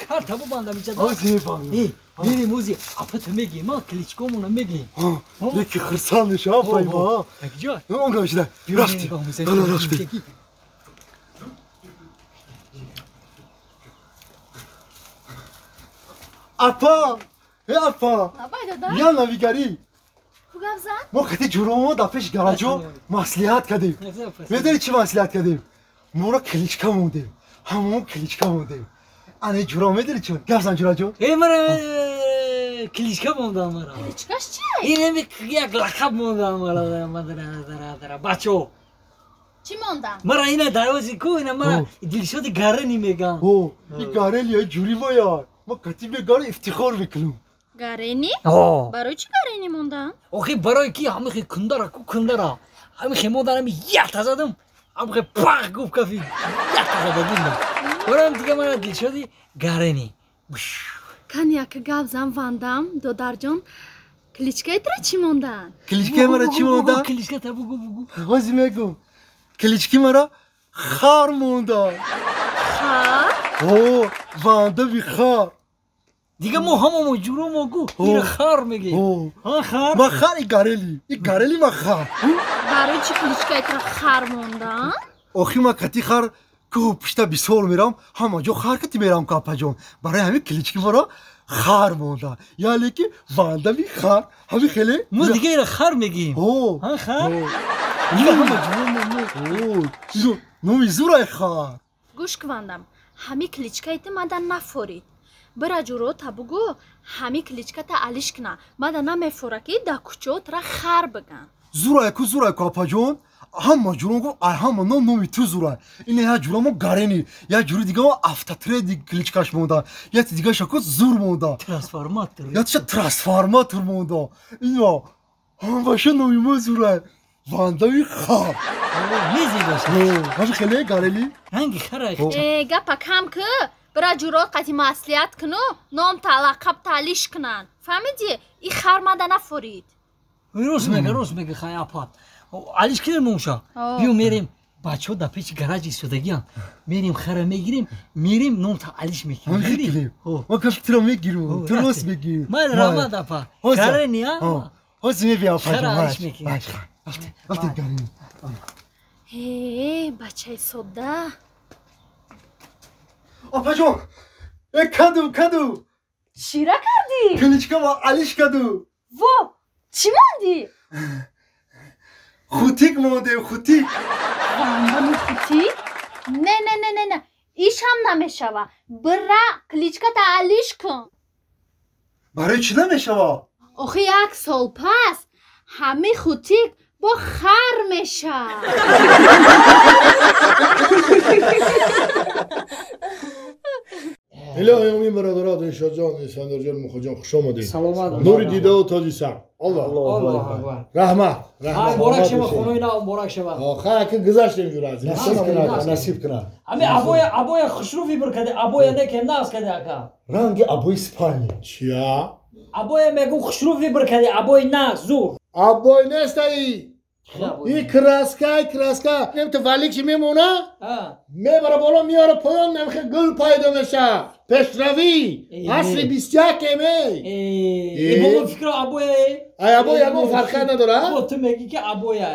Карта бубандам иҷа. Мерем ози апата мегем, ма кличкомона мегем. Яки хурсанд мешавам пайма. Якҷо? Он гамшида. Рафтем. Рафтем. Апа! Э апа! Я навигарӣ. Мо қати ҷуромо дар пеши гараҷо маслиҳат кардем. Медонӣ чӣ маслиҳат кардем? Моро кличка мондем. Ҳамон кличка мондем. Ана ҷуро медонӣ чӣ? Гап зан ҷураҷон. Э мара кличка мондам мара. Кличкаш чи? Ин як лақаб мондам мара бачо. Чӣ мондам? Мара ина дарози ку ина мара Дилшоди Гарени мегам. О, и Гарени я ҷури мояд. Мо кати бегар ифтихор мекунем. Гарени? Барои чӣ Гарени мондам? Охи барои ки ҳамихи кундара ку кундара. Ҳамихи модар ҳами якта задам. Ҳамихи пах гуфт кафи якта задагиндам. Бароям дига мара Дилшоди Гарени. Кани яка гап зан вандам, додарҷон. Кличкаи тра чӣ мондан? Кличкаи мара чӣ мондан? Кличка та бугу бугу. Ҳози мегум. Клички мара хар мондан. Хар? О, вандави хар. Дига мо ҳамамо ҷуромо гу ира хар мегем. Ҳа хар? Ма хар и Гарели. И Гарели ма хар. Барои чӣ кличкаи тра хар мондан? Охи ма кати хар кӯҳу пушта бисёр мерам, ҳама ҷо хар кати мерам ку апаҷон. Барои ҳамин клички маро хар монда. Яъне ки вандави хар. Ҳамин хеле? Мо дига ира хар мегем. Ҳа хар? Дига ҳама ҷуромо мо. Номи зурай хар. Гӯш кувандам. Ҳамин кличкаи ту мада нафорид. Бира ҷурота бугӯ ҳамин кличката алиш куна. Мада намефора ки дар кӯчао тра хар биган. Зурай ку зурай ку апаҷон. Ҳама ҷурон гуфт ай ҳама ном номи ту зурай. Ин як ҷурамо Гарени, як ҷури дигамо автотреди кличкаш монда, яки дигаша ку зур монда. Трансформатор. Якиша трансформатор монда. Ино ҳамаша номи мо зурай. Вандави хар. Мезебаша. Ҳамин хеле Гарели? Ранги хара. Э гапа кам ку. Бира ҷурот қати маслиҳат куну ном та лақаб та алиш кунанд. Фаҳмидӣ? И хар мада нафорид. Рост мега, рост мега хай апа. Алиш кунем момша. Биё мерем бачаҳо дар пеши гараж истодагианд. Мерем хара мегирем, мерем ном та алиш мекунем. Ма кафи туро мегирам, ту рост мегирӣ. Ман раҳмат апа. Гарени а? Ҳозир мебиям апаҷон. Хара алиш мекунем. Рафтем Гарени. Э, бачаи содда. Апаҷон, э каду, каду. Чира кардӣ? Кличкама алиш каду. Во, чӣ мондӣ? Хутик мондем, хутик. Вандами хутик? Не, не, не, не, не. Ишам намешава. Бира кличката алиш кун. Барои чӣ намешава? Охи як сол пас ҳами хутик бо хар мешавад. Илоҳи омин бародаро, Дилшодҷон, Искандарҷон, Мухоҷон, хуш омадед. Саломат. Нури дидаву тоҷи сар. Аллоҳ. Аллоҳу акбар. Раҳмат, раҳмат. Муборак шава, хонаи нав муборак шава. Хай ки гузаштем ҷура. Насиб кунад, насиб кунад. Ами абоя, абоя хушрӯ вибр каде, абоя неке нағз каде ака. Ранги абои спальня. Чия? Абоя мегум хушрӯ вибр каде, абои нағз, зур. Абой нестаи. И краска, и краска. Нем то валик чи мемона? Мебара боло миёра поён немхе гул пайдо меша. Пешравӣ. Асри 21 ме. Э, бобо фикро абоя. Ай абой ягон фарқа надора? Бо ту мегӣ ки абоя.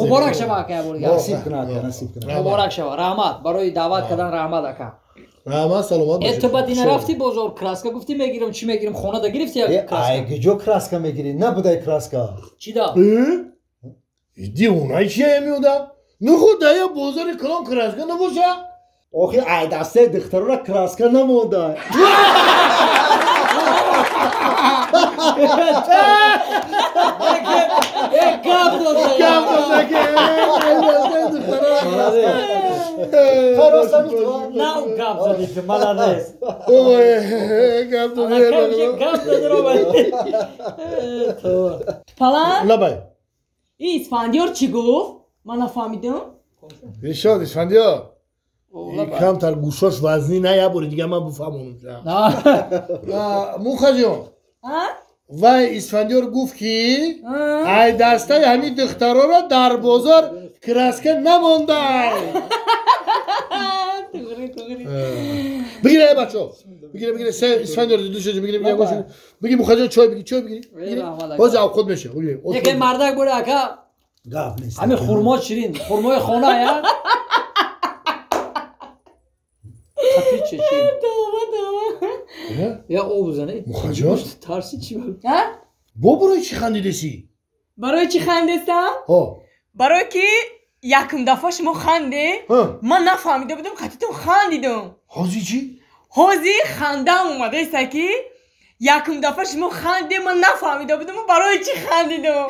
Муборак шава ака яборга. Насиб кунад, насиб кунад. Муборак шава. Раҳмат барои даъват кардан, раҳмат ака. Раҳмат, саломат бошед. Э ту баъд ина рафти бозор краска гуфти мегирам, чӣ мегирам, хонада гирифти як краска? Ай куҷо краска мегирӣ? Набудай краска. Чӣ да? Дивонаи чия меодам? Нуху дая бозори калон краска набоша? Охи ай дастаи духтарора краска намонда. Э гап дода. Гап дода ки ай дастаи духтарора краска. Нав гап задӣ ту, молодец. Ой, гап дода. Гап дода ро. Палан? Лабай. И Исфандиёр чӣ гуфт? Ман нафаҳмидам. Дилшод, Исфандиёр. Камтар гӯшош вазнӣ на як бори дига ман бифаҳмонам. Мухаҷон. Вай Исфандиёр гуфт ки ай дастаи ҳамин духтароро дар бозор Краска намондай. Бигир бачо. Бигир бигир се Исфандиёр душо бигир бигир гош. Бигир мухаҷон чой бигир чой бигир. Боз авқот меша. Бигир. Яке мардак буре ака. Гап нест. Ҳами хурмо ширин, хурмои хона я. Қапи чӣ чӣ? Тавба тавба. Я об зане. Мухаҷон? Тарси чӣ? Ҳа? Бо барои чӣ хандидесӣ? Барои чӣ хандестам? Ҳо. Барои ки якум дафъа шумо ханде, ман нафаҳмида будам, қатитон хандидам. Ҳозир чӣ? Ҳозир хандаам омадаеста ки якум дафъа шумо ханде, ман нафаҳмида будам, барои чӣ хандидам.